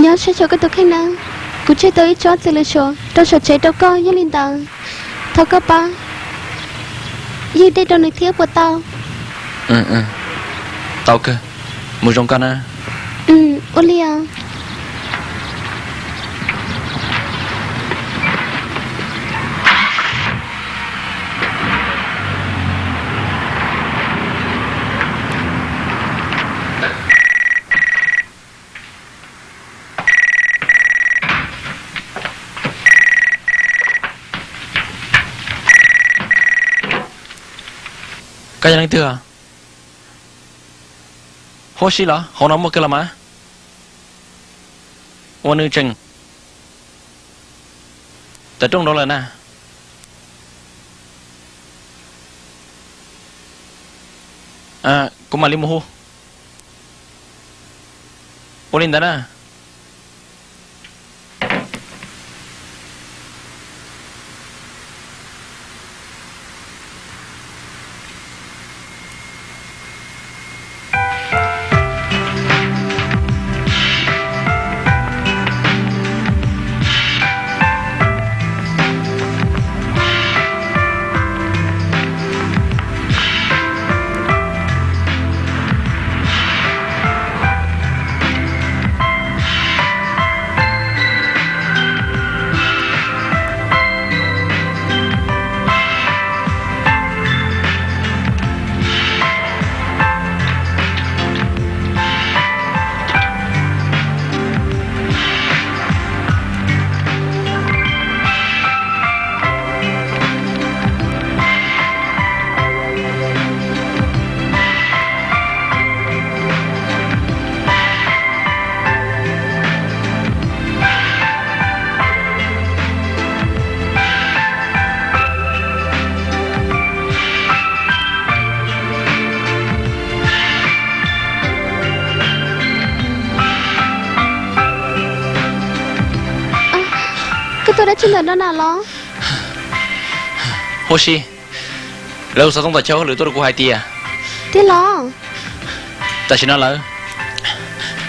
Nyob saib xyuas koj tus kheej na, kuv tseg tau ib tsob txiv lws suav rau saum tsev rau koj, yog li ntawd thov koj pab ywg dej rau nws thiab puas tau? Tau kawg, mus zoo koj na. Ua li os. Koj yog leej twg? Huab si los hauv no muaj kiag los mas. Ua nws tseem tawm rooj rau lawm na. Kuv mam li mus hu. Ua li ntawd na. Koj tuaj dab tsi ntawm no na los? Huab si, lawv tus xov tooj tom chaw hauj lwm tuaj rau kuv hais tias, tiag los? Tam sim no lawv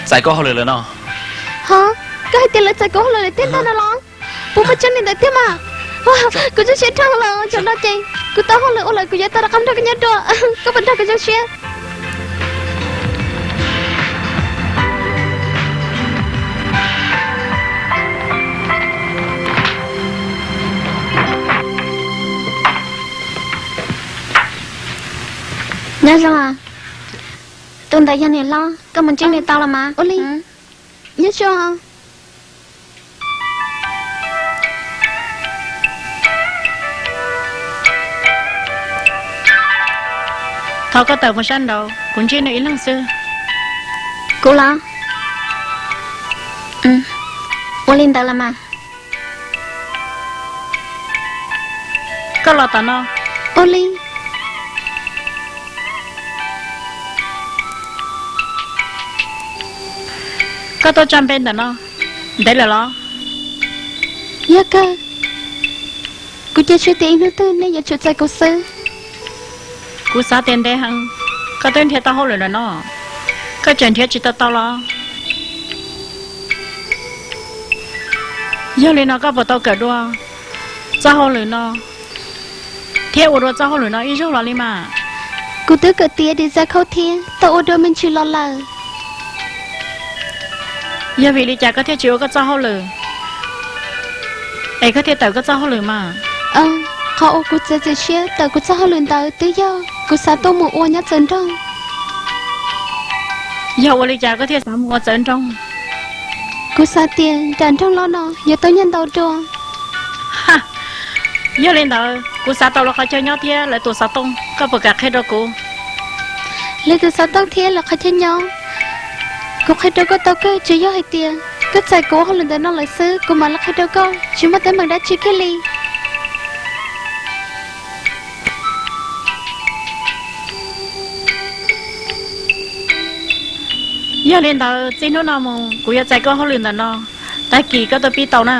txais koj hauj lwm lawm no. Ho, koj hais tias lawv txais kuv hauj lwm lawm tiag ntag no los? Puas muaj tseeb li ntawd tiag mas? Kuv zoo siab dhau lawm, zaum no ces kuv tau hauj lwm ua lawm, kuv yuav tau rov qab nrog koj nyob dua. Koj puas nrog kuv zoo siab? Nyob zoo. Tus ntawd yog niam hlob, koj mus ntsib nws tau los mas? Ua li, nyob zoo. Thov koj tawm mus sab nraud, kuv ntsib nws ib leeg xwb. Kuv los? Ua li ntawd los mas. Koj los tom no. Ua li. Koj tuaj tso npe ntawm no ntev lawm los? Yog kawg. Kuv cia siab tias ib hnub twg nej yuav tsum txais kuv xwb. Kuv xav tias ntev heev, koj twb nrhiav tau hauj lwm lawm no, koj tseem nrhiav tsis tau tau los? Yog li no koj puas tau kawm dua txoj hauj lwm no thiab ua dua txoj hauj lwm no ib zaug los li mas? Kuv twb kawm tiav design khau thiab tau ua dua me ntsis los lawm. Yog vim li cas koj thiaj tsis ua koj txoj hauj lwm es koj thiaj tawm koj txoj hauj lwm mas? Qhov uas kuv txiav txim siab tawm kuv txoj hauj lwm ntawd twb yog kuv xav tuaj mus ua nyob txawv nroog. Yog ua li cas koj thiaj xav mus ua txawv nroog? Kuv xav tias nram nroog los no yuav tau nyiaj ntau dua. Yog li ntawd kuv xav tau lawv qhov chaw nyob thiab lawv tus xov tooj, koj puas kam qhia rau kuv? Lawv tus xov tooj thiab lawv qhov chaw nyob kuv qhia rau koj tau kawg, tsuas yog hais tias koj txais kuv hauj lwm ntawm no lawm xwb kuv mam li qhia rau koj, tsis muaj teeb meem dab tsi kiag li. Yog li ntawd txij hnub no mus kuv yuav txais koj hauj lwm ntawm no, tag kis koj tuaj pib tau na.